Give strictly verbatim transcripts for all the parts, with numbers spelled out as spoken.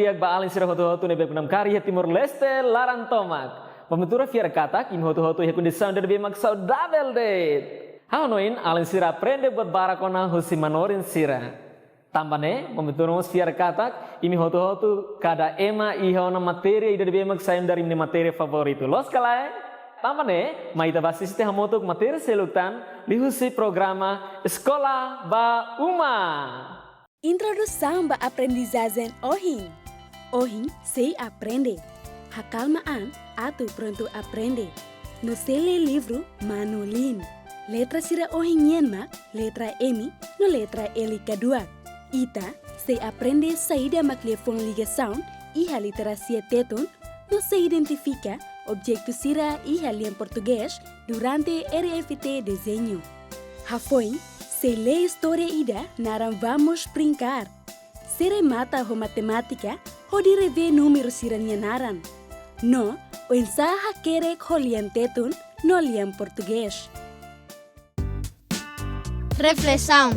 Di'ak ba alin sira hotu-hotu ne'ebé namkari iha Timor-Leste laran tomak. Ba Ventura fiar katak imi hotu-hotu iha kondisaun ida ne'ebé mak saudavel de'it. Ha'u hanoin alin sira aprende buat barak ona husi manorin sira. Tanba ne'e, Ba Ventura mós fiar katak imi hotu-hotu kada ema iha ona matéria ida ne'ebé mak sai imi-nia matéria favoritu. Loos ka lae? Tanba ne'e, mai ita bá asiste hamutuk matéria seluk tan liuhusi programa Eskola ba Uma. Introdusaun ba aprendizajen ohin. Ohin sei aprende hakalma an atu prontu aprende. No sei lee livru Manu Lin. Letra sira ohin nian mak letra M no letra L kaduak. Ita sei aprende saida mak liafuan ligasaun iha literasia Tetun, no sei identifika objetu sira iha lian Portugés durante R F T dezeñu. Hafoin, sei lee istória ida naran Vamos Brincar. Sei remata ho matemátika hodi revee númeru sira-nia naran. No oinsá hakerek ho lian Tetun no lian Portugés. Reflesaun.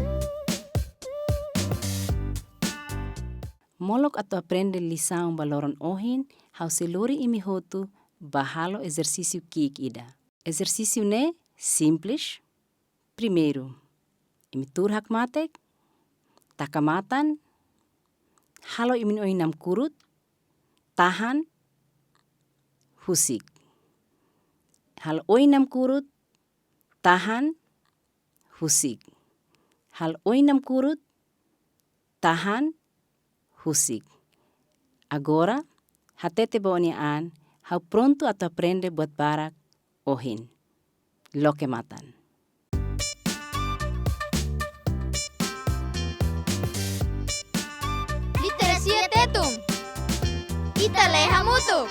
Molok atu aprende lisaun ba loron ohin, ha'u sei lori imi hotu bá halo ezersísiu ki'ik ida. Ezersísiu ne'e simples. Primeiru, imi tuur hakmatek, taka matan, halo imi-nia oin namkurut, tahan, husik. Halo oin namkurut, tahan, husik. Halo oin namkurut, tahan, husik. Agora, hatete ba ó-nia an, ha'u prontu atu aprende buat barak ohin. Loke matan. Literasia Tetun. Ita lee hamutuk.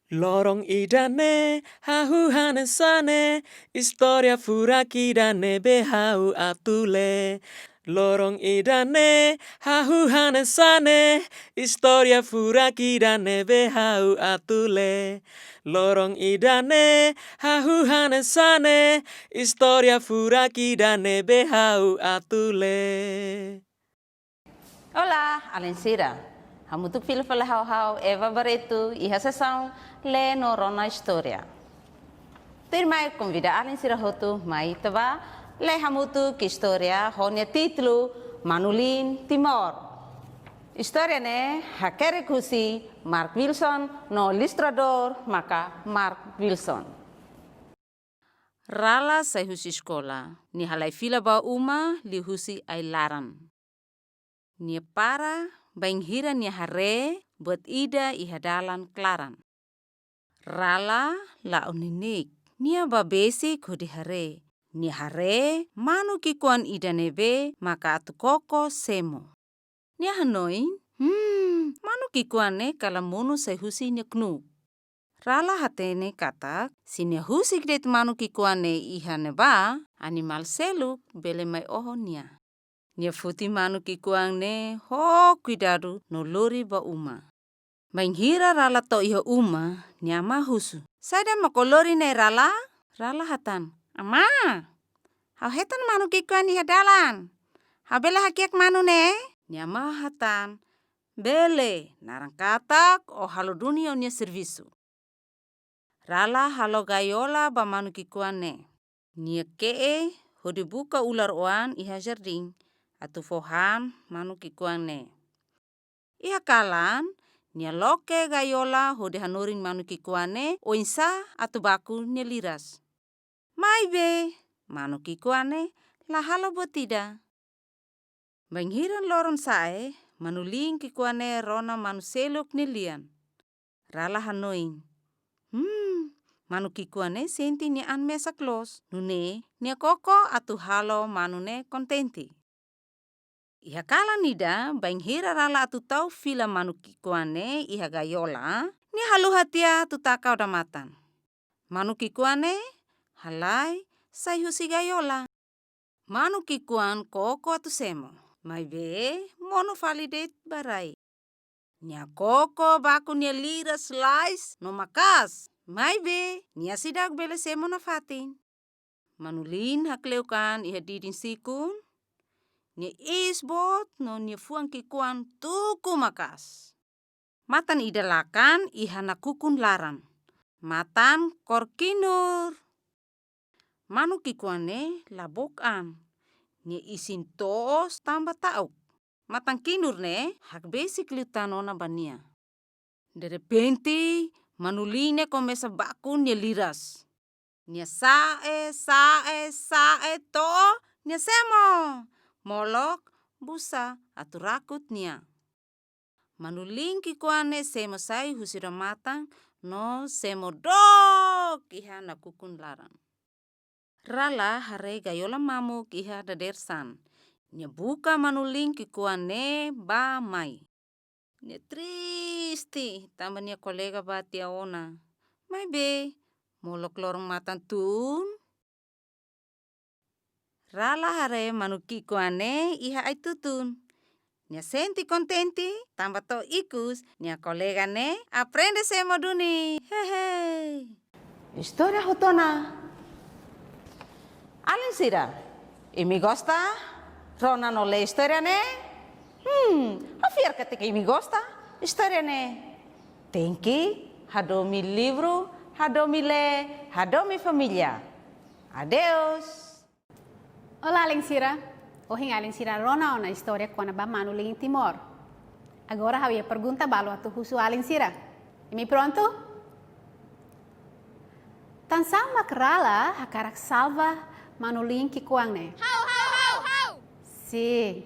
Loron ida-ne'e ha'u hanesan ne'e, istória furak ida ne'ebé ha'u atu lee. Loron ida-ne'e ha'u hanesan ne'e, istória furak ida ne'ebé ha'u atu lee. Loron ida-ne'e ha'u hanesan ne'e, istória furak ida ne'ebé ha'u atu lee. Olá, alin sira. Hamutuk fila fali ho ha'u, Eva Barreto, iha sesaun Lee no Rona Istória. Tuirmai konvida alin sira hotu mai ita bá lee hamutuk istória ho nia títulu Manu Lin Timor. Istória ne'e hakerek husi Mark Wilson no ilustradór maka Mark Wilson. Rala sai husi eskola, nia halai fila ba uma liuhusi ai-laran. Nia para bainhira nia haree buat ida iha dalan klaran. Rala la'o neineik, nia bá besik hodi haree. Nia haree manu ki'ikoan ida ne'ebé maka atu koko semo. Nia hanoin, "Hmm, manu ki'ikoan ne'e kala monu sai husi nia knuuk." Rala hatene katak, se nia husik de'it manu ki'ikoan ne'e iha ne'ebá, animál seluk bele mai oho nia. Nia foti manu ki'ikoan ne'e ho kuidadu no lori ba uma. Bainhira Rala to'o iha uma, nia amá husu, "Saida mak ó lori ne'e, Rala?" Rala hatán, "Amá, ha'u hetan manu ki'ikoan iha dalan. Ha'u bele hakiak manu ne'e?" Nia amá hatán, "Bele, naran katak ó halo duni ó-nia servisu." Rala halo gaiola ba manu ki'ikoan ne'e. Nia ke'e hodi buka ular oan iha jardín atu fó han manu ki'ikoan ne'e. Iha kalan, nia loke gaiola hodi hanorin manu ki'ikoan ne'e oinsá atu baku nia liras. Maibé, manu ki'ikoan ne'e la halo buat ida. Bainhira loron sa'e, Manu Lin ki'ikoan ne'e rona manu seluk nia lian. Rala hanoin, "Hmm, manu ki'ikoan ne'e sente nia an mesak loos, nune'e nia koko atu halo manu ne'e kontente." Iha kalan ida, bainhira Rala atu tau fila manu ki'ikoan ne'e iha gaiola, nia haluha tiha atu taka odamatan. Manu ki'ikoan ne'e halai sai husi gaiola. Manu ki'ikoan koko atu semo, maibé monu fali de'it ba rai. Nia koko baku nia liras lais no maka'as, maibé nia seidauk bele semo nafatin. Manu Lin hakle'uk an iha didin sikun, Nia iis boot no nia fuan ki'ikoan tuku maka'as. Matan ida lakan iha nakukun laran. Matan kór kinur. Manu ki'ikoan ne'e la book an. Nia isin toos tanba ta'uk. Matan kinur ne'e hakbesik liután ona ba nia. Derrepente, manu-liin ne'e komesa baku nia liras. Nia sa'e, sa'e, sa'e to'o nia semo. Molok, busa atu rakut nia. Manu-liin ki'ikoan ne'e semo sai husi nia matan no semo dook iha nakukun laran. Rala haree gaiola mamuk iha dadeer-saan. Nia buka manu-liin ki'ikoan ne'e bá mai. Nia triste tanba nia kolega bá tiha ona. Maibé, molok loron matan tun, Rala haree manu ki'ikoan ne'e iha ai-tutun. Nia sente kontente, tanba to'o ikus, nia kolega ne'e aprende semo duni. Hehe. Istória hotu ona. Alin sira, imi gosta rona no lee istória ne'e? Hmm, ha'u fiar katak imi gosta istória ne'e. Tenke hadomi livru, hadomi lee, hadomi família. Adeus. Olá, alin sira. Ohin alin sira rona ona istória kona-ba manu-liin Timor. Agora ha'u iha pergunta balu atu husu alin sira. Imi prontu? Tansá mak Rala hakarak salva manu-liin ki'ikoan ne'e? Ha'u, ha'u, ha'u, ha'u. Sin.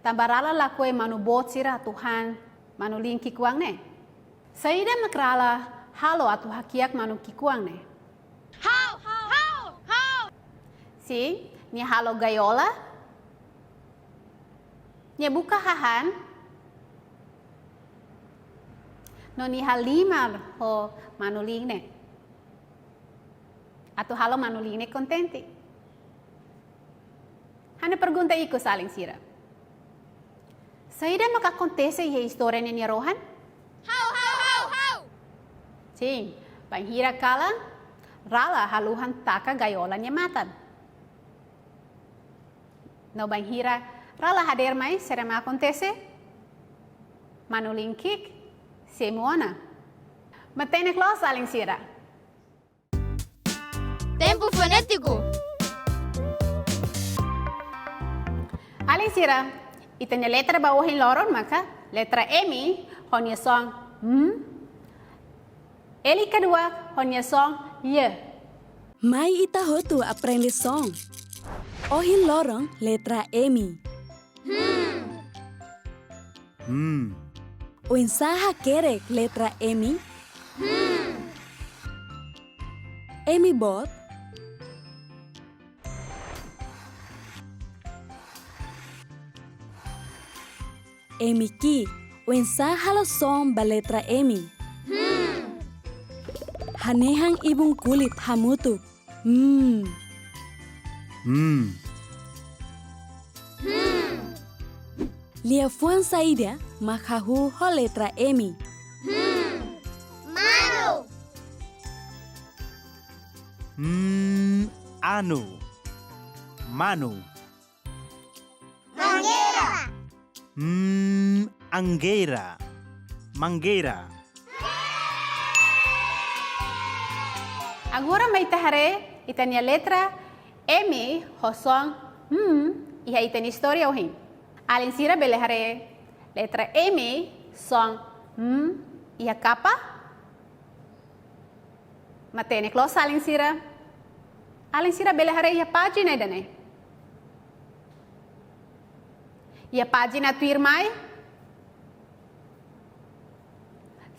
Tanba Rala lakohi manu boot sira atu han manu-liin ki'ikoan ne'e. Saida mak Rala halo atu hakiak manu ki'ikoan ne'e? Ha'u, ha'u, ha'u, ha'u. Sin, nia halo gaiola. Nia buka hahán. No nia halimar ho manu-liin ne'e. Atu halo manu-liin ne'e kontente. Ha'u-nia pergunta ikus alin sira. Saida mak akontese iha istória ne'e nia rohan? Ha'u, ha'u, ha'u, ha'u. Sin, bainhira kalan, Rala haluhan taka gaiola nia matan. No bainhira Rala hadeer mai, saida mak akontese? Manu-liin ki'ik semo ona. Matenek loos alin sira. Tempu fonétiku. Alin sira, ita-nia letra ba ohin loron maka letra M, ho nia son M. L kedua, ho nia son Y. Mai ita hotu aprende son. Ohin loron letra M. Hmm. Hmm. Oinsá hakerek letra M? Hmm. M boot. M ki'ik, oinsá halo son ba letra M? Hmm. Hanehan ibun kulit hamutuk. Hmm. Hmm. Hmm. Liafuan saida mak hahú ho letra M? Hmm. Manu. Hmm, anu. Manu. Mangeira. Hmm, angeira. Mangeira. Agora mai ita haree ita-nia letra M ho son M iha ita-nia istória ohin. Alin sira bele haree letra M, son M iha kapa? Matenek loos alin sira. Alin sira bele haree iha pájina ida-ne'e. Iha pájina tuirmai.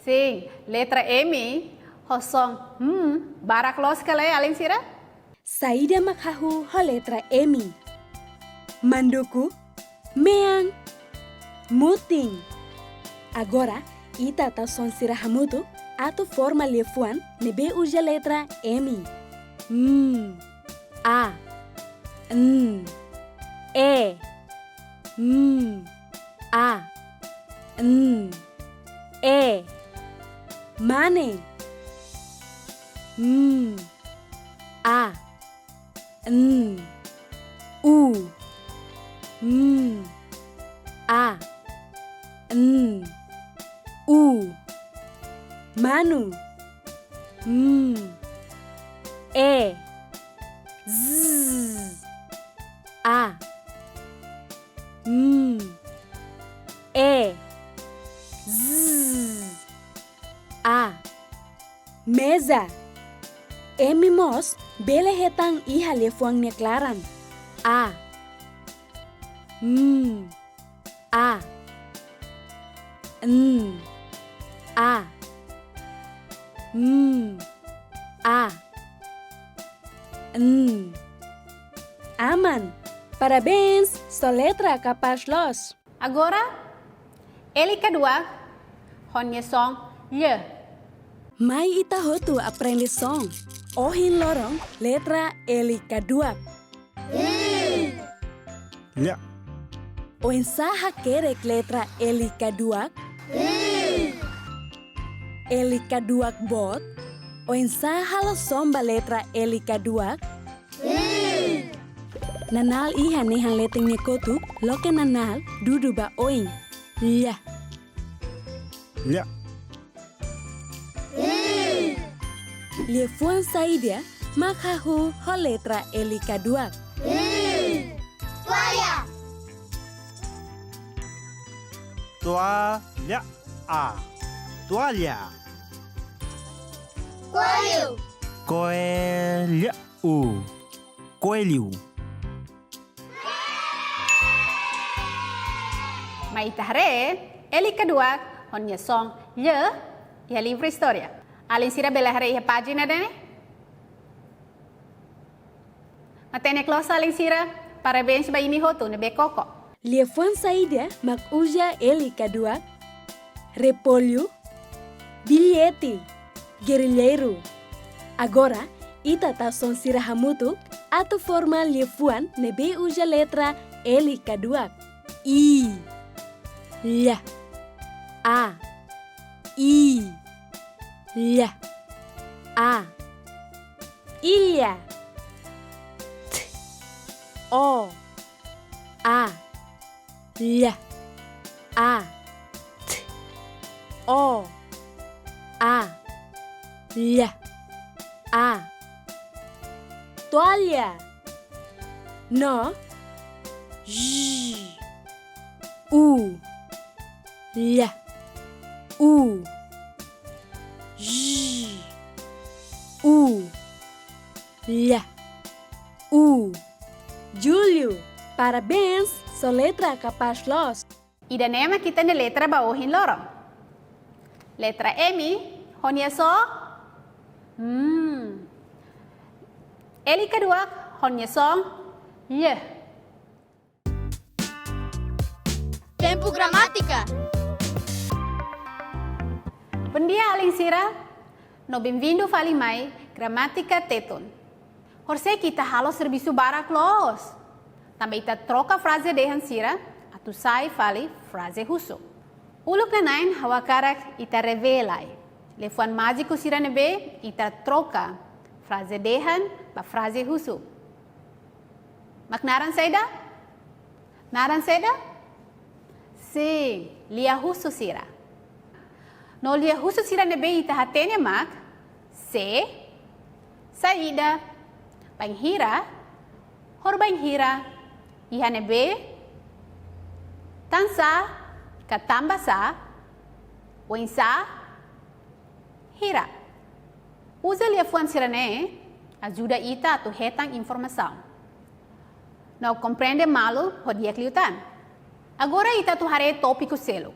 Sin, letra M ho son M barak loos ka lae alin sira? Saida mak hahú ho letra M? Manduku, mean, mutin. Agora, ita tau son sira hamutuk atu forma liafuan ne'ebé uza letra M. M, a, n, e. M, a, n, e. Mane. M, a, n, u. M, A, N, U. Manu. M, E, Z, A. M, E, Z, A. Meza. Imi mós bele hetan iha liafuan nia klaran. A, M, A, N, A, M, A, N. Aman, parabéns, soletra kapás loos. Agora, L kaduak, ho nia son lh. Mai ita hotu aprende son. Ohin loron, letra L kaduak. Lh. Oinsá hakerek letra L kaduak? L kaduak boot. Oinsá halo son ba letra L kaduak? Nanál iha nehan leten nia kotuk, loke nanál dudu ba oin. Lh. Lh. Liafuan saida mak hahú ho letra L kaduak? Toalla. Toalla. A. Toalla. Coelho. Coelho. Coelho. Mai ita haree, L kaduak, ho nia son lh, iha livru istória. Alin sira bele haree iha pájina ida-ne'e? Matenek loos alin sira, parabéns ba imi hotu ne'ebé koko. Liafuan saida mak uza L kaduak? Repollu, billete, gerrilleiru. Agora, ita tau son sira hamutuk, atu forma liafuan ne'ebé uza letra L kaduak. I, lh, a, i, lh, a, ilha. T, o, a, lh, a, t, o, a, lh, a. Toalla. No, j, u, lh, u, j, u, lh, u. Júlio, parabéns, soletra kapás loos. Ida-ne'e mak ita-nia letra ba ohin loron. Letra M, ho nia son, mm. L kaduak, ho nia son, lh. Tempu Gramátika. Bondia, alin sira. No benvindu fali mai Gramátika Tetun. Horisehik ita halo servisu barak loos. Tanba ita troka fraze dehan sira, atu sai fali fraze husu. Uluk nanain ha'u hakarak ita revee lai liafuan májiku sira ne'ebé ita troka fraze dehan ba fraze husu. Mak naran saida? Naran saida? Sin, lia husu sira. No lia husu sira ne'ebé ita hatene mak, sé, saida, bainhira, horibainhira, iha ne'ebé, tansá, ka tanbasá, oinsá, hira. Uza liafuan sira-ne'e ajuda ita atu hetan informasaun no komprende malu ho di'ak liután. Agora ita atu haree tópiku seluk.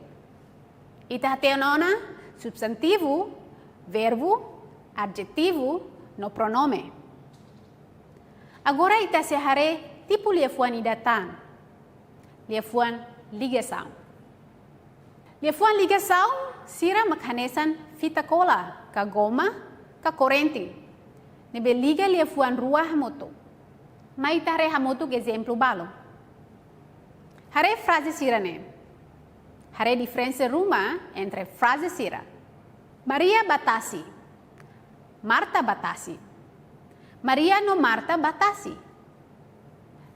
Ita hatene ona substantivu, verbu, adjetivu, no pronome. Agora ita sei haree tipu liafuan ida tan. Liafuan ligasaun. Liafuan ligasaun sira mak hanesan fita kola, ka goma, ka korrente, ne'ebé liga liafuan rua hamutuk. Mai ita haree hamutuk ezemplu balu. Haree fraze sira-ne'e. Haree diferensa ruma entre fraze sira. Maria bá tasi. Marta bá tasi. Maria no Marta bá tasi.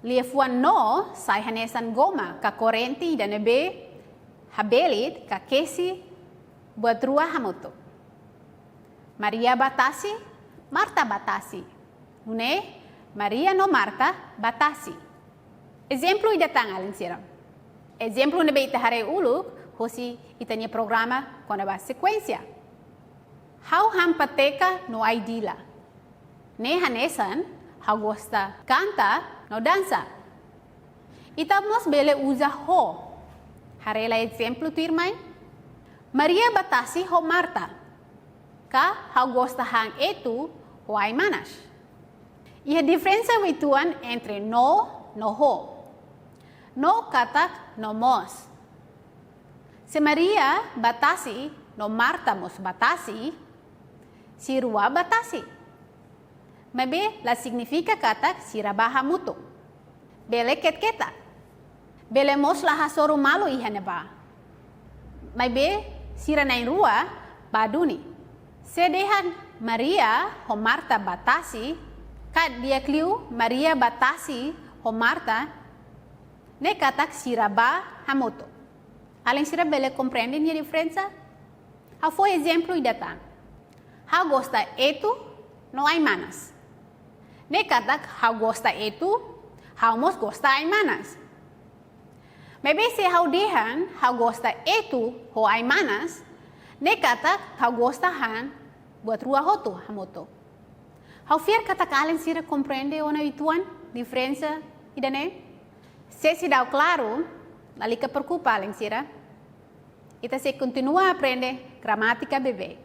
Liafuan no sai hanesan goma ka korrente ida ne'ebé habelit ka kesi buat rua hamutuk. Maria bá tasi, Marta bá tasi. Nune'e, Maria no Marta bá tasi. Ezemplu ida tan, alin sira. Ezemplu ne'ebé ita haree uluk hosi ita-nia programa kona-ba sekuénsia. Ha'u han pateka no ai-dila. Ne'e hanesan ha'u gosta kanta no dansa. Ita mós bele uza ho. Haree lai ezemplu tuirmai. Maria bá tasi ho Marta. Ka ha'u gosta han etu ho ai-manas. Iha diferensa uitoan entre no no ho. No katak no mós. Se Maria bá tasi no Marta mós bá tasi, sira rua bá tasi. Maibé la signifika katak sira bá hamutuk. Bele ketak-ketak. Bele mós la hasoru malu iha ne'ebá. Maibé sira na'in-rua bá duni. Se dehan Maria ho Marta bá tasi, ka di'ak liu Maria bá tasi ho Marta, ne'e katak sira bá hamutuk. Alin sira bele komprende nia diferensa? Ha'u fó ezemplu ida tan. Ha'u gosta etu no ai-manas. Ne'e katak ha'u gosta etu, ha'u mós gosta ai-manas. Maibé se ha'u dehan ha'u gosta etu ho ai-manas, ne'e katak ha'u gosta han buat rua hotu hamutuk. Ha'u fiar katak alin sira komprende ona uitoan diferensa ida-ne'e? Se seidauk klaru, lalika preokupa, alin sira. Ita sei kontinua aprende gramátika beibeik.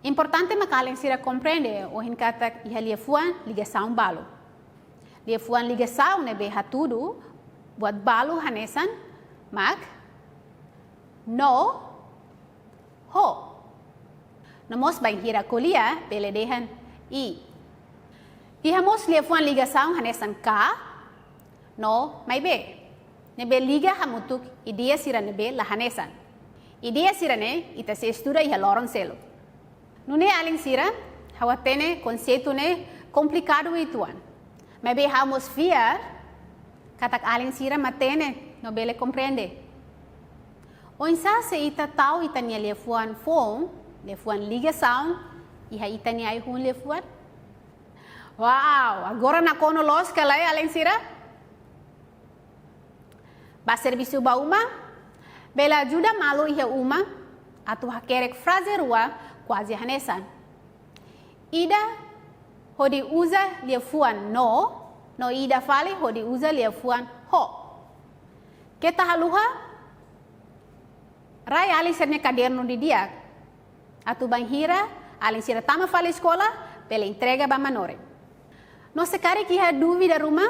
Importante mak alin sira komprende ohin katak iha liafuan ligasaun balu. Liafuan ligasaun ne'ebé hatudu buat balu hanesan mak no ho. No mós bainhira ko'alia bele dehan i. Iha mós liafuan ligasaun hanesan ka no maibé, ne'ebé liga hamutuk ideia sira ne'ebé la hanesan. Ideia sira-ne'e ita sei estuda iha loron seluk. Nune'e alin sira, ha'u hatene konseitu ne'e komplikadu uitoan. Maibé ha'u mós fiar katak alin sira matenek no bele komprende. Oinsá se ita tau ita-nia liafuan foun, liafuan ligasaun, iha ita-nia ai-hun liafuan? Wow, agora nakonu loos ka lae, alin sira? Bá servisu ba uma, bele ajuda malu iha uma atu hakerek fraze rua kuaze hanesan. Ida hodi uza liafuan no, no ida fali hodi uza liafuan ho. Keta haluha, rai alin sira-nia kadernu didi'ak. Atu bainhira alin sira tama fali eskola, bele entrega ba manorin. No se karik iha dúvida ruma,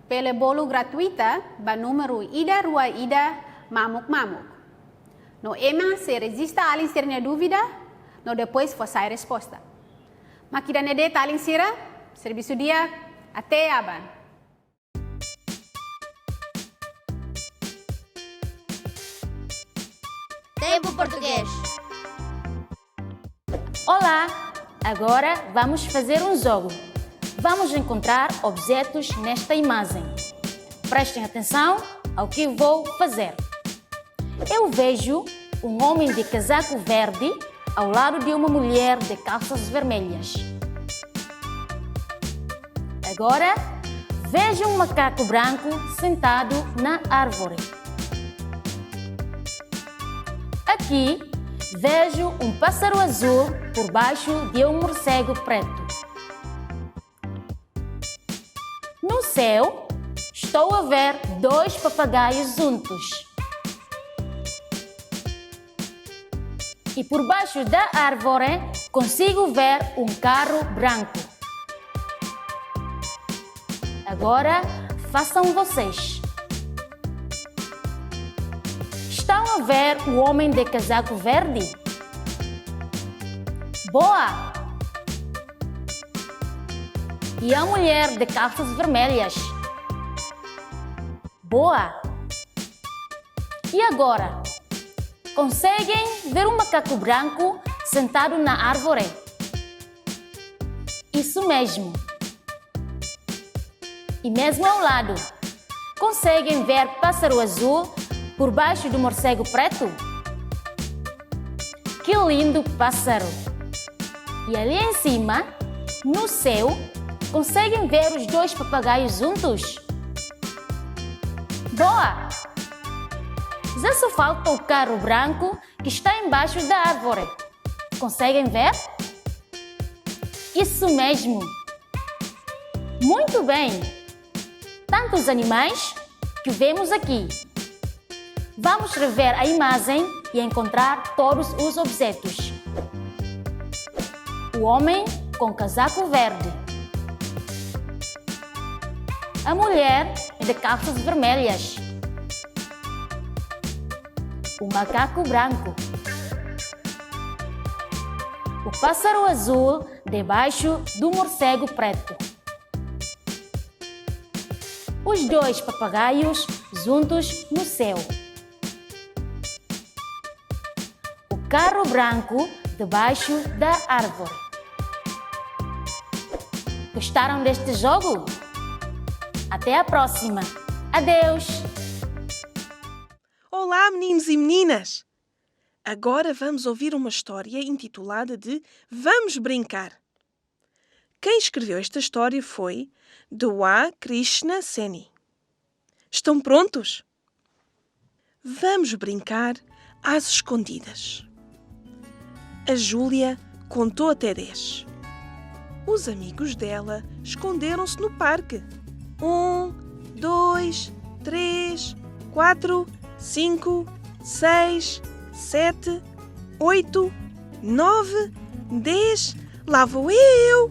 bele bolu gratuita ba númeru ida rua ida mamuk mamuk. No ema sei rejista alin sira-nia dúvida, no depois fó sai resposta. Mak ida-ne'e de'it alin sira, servisu di'ak, até aban. Tempo Português. Olá! Agora vamos fazer um jogo. Vamos encontrar objetos nesta imagem. Prestem atenção ao que vou fazer. Eu vejo um homem de casaco verde ao lado de uma mulher de calças vermelhas. Agora, vejo um macaco branco sentado na árvore. Aqui, vejo um pássaro azul por baixo de um morcego preto. No céu, estou a ver dois papagaios juntos. E por baixo da árvore, consigo ver um carro branco. Agora, façam vocês. Estão a ver o homem de casaco verde? Boa! E a mulher de calças vermelhas? Boa! E agora? Conseguem ver um macaco branco sentado na árvore? Isso mesmo! E mesmo ao lado, conseguem ver pássaro azul por baixo do morcego preto? Que lindo pássaro! E ali em cima, no céu, conseguem ver os dois papagaios juntos? Boa! Já só falta o carro branco que está embaixo da árvore. Conseguem ver? Isso mesmo! Muito bem! Tantos animais que vemos aqui. Vamos rever a imagem e encontrar todos os objetos. O homem com casaco verde. A mulher de calças vermelhas. O macaco branco. O pássaro azul debaixo do morcego preto. Os dois papagaios juntos no céu. O carro branco debaixo da árvore. Gostaram deste jogo? Até à próxima. Adeus! Olá, meninos e meninas! Agora vamos ouvir uma história intitulada de Vamos Brincar. Quem escreveu esta história foi Dua Krishna Seni. Estão prontos? Vamos brincar às escondidas. A Júlia contou até dez. Os amigos dela esconderam-se no parque. Um, dois, três, quatro, cinco, seis, sete, oito, nove, dez. Lá vou eu!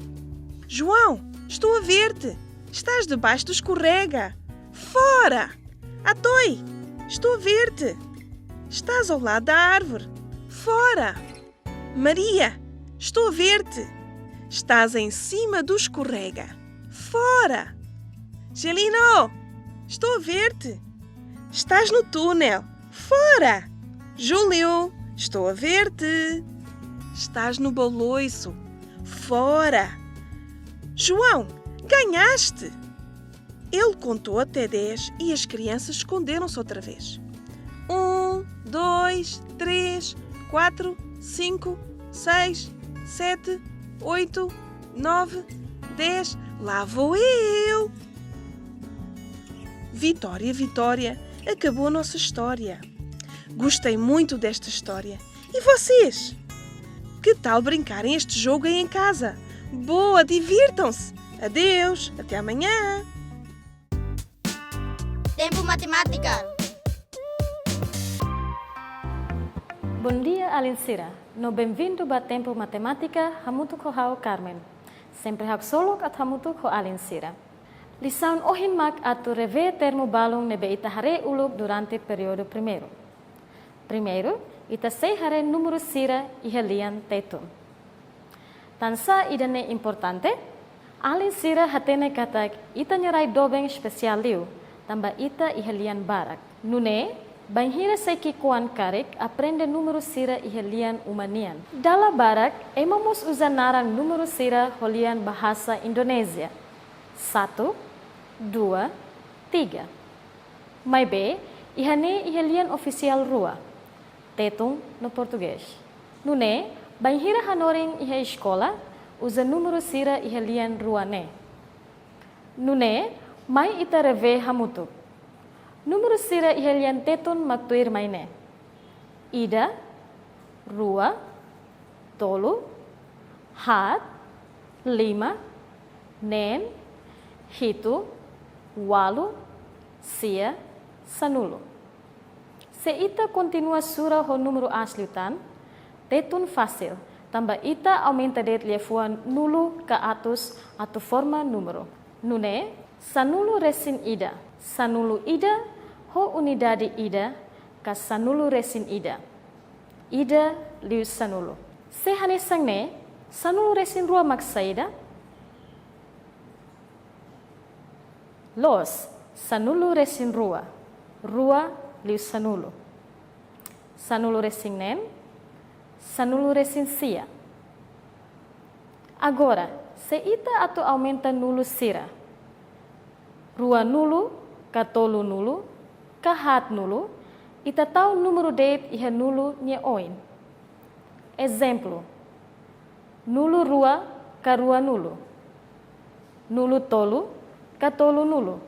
João, estou a ver-te. Estás debaixo do escorrega. Fora! Atoi, estou a ver-te. Estás ao lado da árvore. Fora! Maria, estou a ver-te. Estás em cima do escorrega. Fora! Gelino, estou a ver-te. Estás no túnel. Fora! Júlio, estou a ver-te. Estás no baloiço. Fora! João, ganhaste! Ele contou até dez e as crianças esconderam-se outra vez. Um, dois, três, quatro, cinco, seis, sete, oito, nove, dez. Lá vou eu! Vitória, Vitória, acabou a nossa história. Gostei muito desta história. E vocês? Que tal brincarem este jogo aí em casa? Boa, divirtam-se! Adeus, até amanhã! Tempu Matemátika. Bondia, alin sira. No benvindu ba Tempu Matemátika, hamutuk ho ha'u Carmen. Sempre haksolok atu hamutuk ho alin sira. Lisaun ohin mak atu revee termu balun ne'ebé ita haree uluk durante períodu primeiru. Primeiru, ita sei haree númeru sira iha lian Tetun. Tansá ida-ne'e importante? Alin sira hatene katak ita-nia rai doben espesiál liu, tanba ita iha lian barak. Nune'e, bainhira sei ki'ikoan karik aprende númeru sira iha lian uma nian. Dala barak, ema mós uza naran númeru sira ho lian bahasa Indonézia. Satu, dua, tiga. Maibé, iha ne'e iha lian ofisiál rua, Tetun no Portugés. Nune'e, bainhira hanorin iha eskola, uza númeru sira iha lian rua ne'e. Nune'e, mai ita revee hamutuk. Númeru sira iha lian Tetun mak tuirmai ne'e: ida, rua, tolu, haat, lima, neen, hitu, ualu, sia, sanulu. Se ita kontinua sura ho númeru aas liután, Tetun fasil, tanba ita aumenta de'it liafuan nulu ka atus atu forma númeru. Nune'e, sanulu resin ida, sanulu ida ho unidade ida, ka sanulu resin ida. Ida liu sanulu. Se hanesan ne'e, sanulu resin rua mak saida? Loos, sanulu resin rua, rua liu sanulu. Sanulu resin neen, sanulu resin sia. Agora, se ita atu aumenta nulu sira, Ruanulu ka tolunulu ka haatnulu, ita tau númeru de'it iha nulu nia oin. Ezemplu, nulu rua ka ruanulu, nulu tolu ka tolunulu,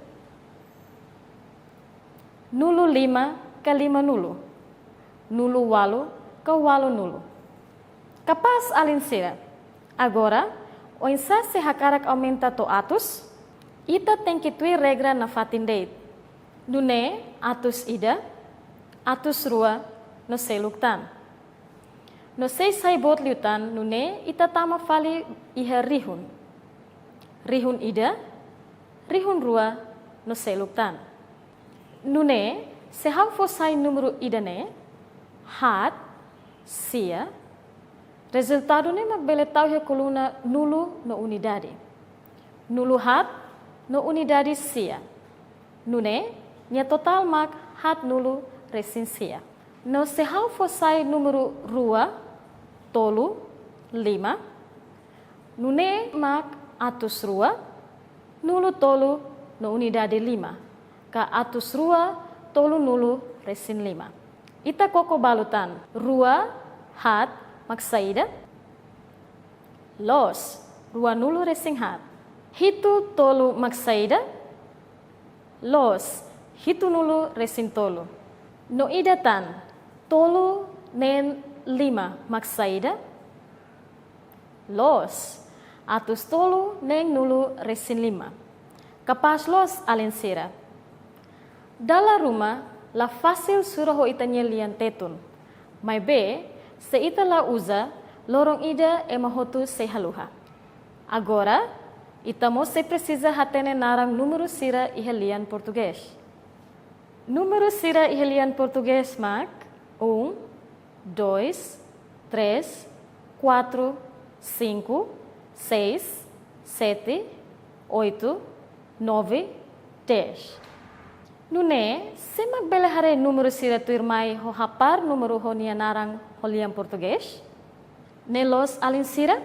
nulu lima ka limanulu, nulu ualu ka ualunulu. Kapás, alin sira. Agora, oinsá se hakarak aumenta to'o atus? Ita tenke tuir regra nafatin de'it. Nune'e atus ida, atus rua, no seluk tan. No sei sai boot liután, nune'e ita tama fali iha rihun. Rihun ida, rihun rua, no seluk tan. Nune'e, se ha'u fó sai númeru ida-ne'e, haat, sia, rezultadu ne'e mak bele tau iha koluna nulu no unidade. Nulu haat no unidade sia. Nune'e, nia totál mak haatnulu resin sia. No se ha'u fó sai númeru rua, tolu, lima, nune'e mak atus rua, nulu tolu no unidade lima, ka atus rua, tolunulu resin lima. Ita koko balu tan, rua, haat, mak saida? Loos, ruanulu resin haat. Hitu, tolu, mak saida? Loos, hitunulu resin tolu. No ida tan, tolu, neen, lima, mak saida? Loos, atus tolu, neenulu resin lima. Kapás loos, alin sira. Dala ruma, la fasil sura ho ita-nia lian Tetun. Maibé, se ita la uza, loron ida ema hotu sei haluha. Agora, ita mós sei presiza hatene naran númeru sira iha lian Portugés. Númeru sira iha lian Portugés mak: um, dois, três, quatro, cinco, seis, sete, oito, nove, dez. Nune'e, sé mak bele haree númeru sira tuirmai ho hapara númeru ho nia naran ho lian Portugés? Ne'e loos, alin sira?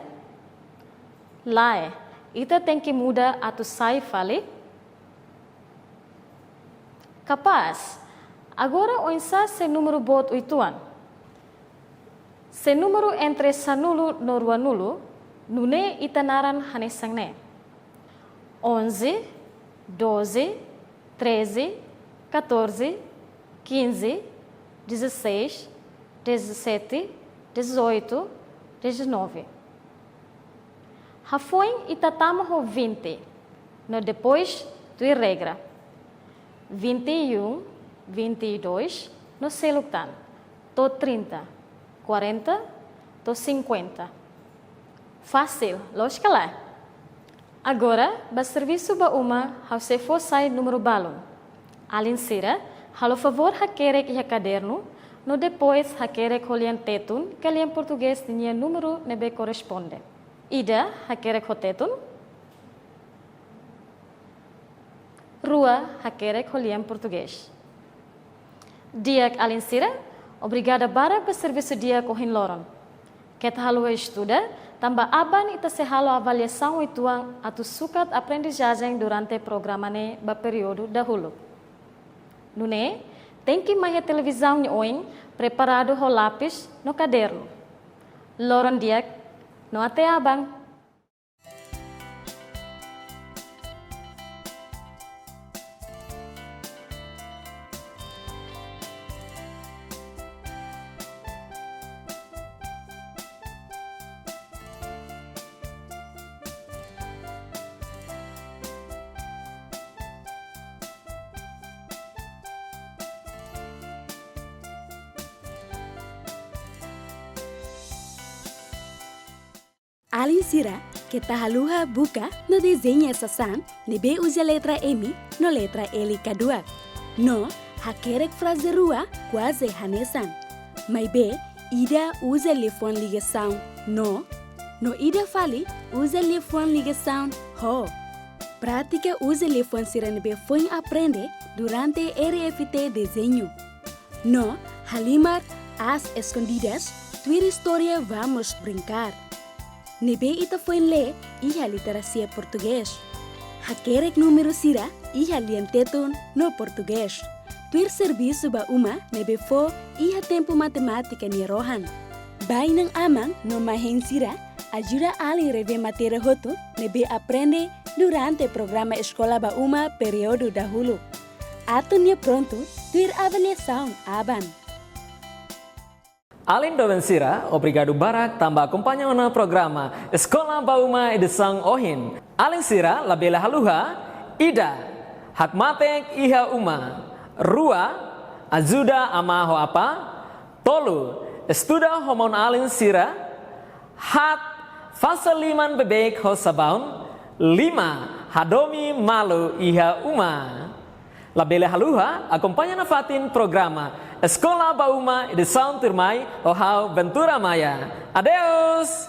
Lae, ita tenke muda atu sai fali. Kapás, agora oinsá se númeru boot uitoan? Se númeru entre sanulu no ruanulu, nune'e ita naran hanesan ne'e: onze, doze, treze, catorze, quinze, dezasseis, dezassete, dezoito, dezanove. Hafoin ita tama ho vinte, no depois tuir regra. Vinte e um, vinte e dois, no seluk tan, to'o trinta, quarenta, to'o cinquenta. Fasil, loos ka lae? Agora, ba servisu ba uma, ha'u sei fó sai númeru balun. Alin sira, halo favór hakerek iha kadernu, no depois hakerek ho lian Tetun ka lian Portugés ninia númeru ne'ebé korresponde. Ida, hakerek ho Tetun. Rua, hakerek ho lian Portugés. Di'ak, alin sira, obrigada barak ba servisu di'ak ohin loron. Keta haluha estuda, tanba aban ita sei halo avaliasaun uitoan atu sukat aprendizajen durante programa ne'e ba períodu dahuluk. Nune'e, tenke mai iha televizaun nia oin, preparadu ho lapis no kadernu. Loron di'ak, no até aban. Alin sira, keta haluha buka no dezeña sasán ne'ebé uza letra M no letra L kaduak. No hakerek fraze rua kuaze hanesan. Maibé, ida uza liafuan ligasaun no, no ida fali uza liafuan ligasaun ho. Pratika uza liafuan sira ne'ebé foin aprende durante R F T dezeñu. No halimar às escondidas, tuir istória Vamos Brincar, ne'ebé ita foin lee iha literasia Portugés. Hakerek númeru sira iha lian Tetun no Portugés. Tuir servisu ba uma ne'ebé fó iha tempu matemátika nia rohan. Ba inan-aman no mai-hein sira, ajuda alin revee matéria hotu ne'ebé aprende durante programa Eskola ba Uma períodu dahuluk. Atu nia prontu tuir avaliasaun aban. Alin doben sira, obrigadu barak tanba akompaña ona programa Eskola ba Uma edisaun ohin. Alin sira labele haluha: ida, hakmatek iha uma; rua, ajuda amá ho apá; tolu, estuda ho maun-alin sira; haat, fase liman beibeik ho sabaun; lima, hadomi malu iha uma. Labele haluha akompaña nafatin programa Eskola ba Uma edisaun tuirmai ho ha'u, Ventura Maia. Adeus!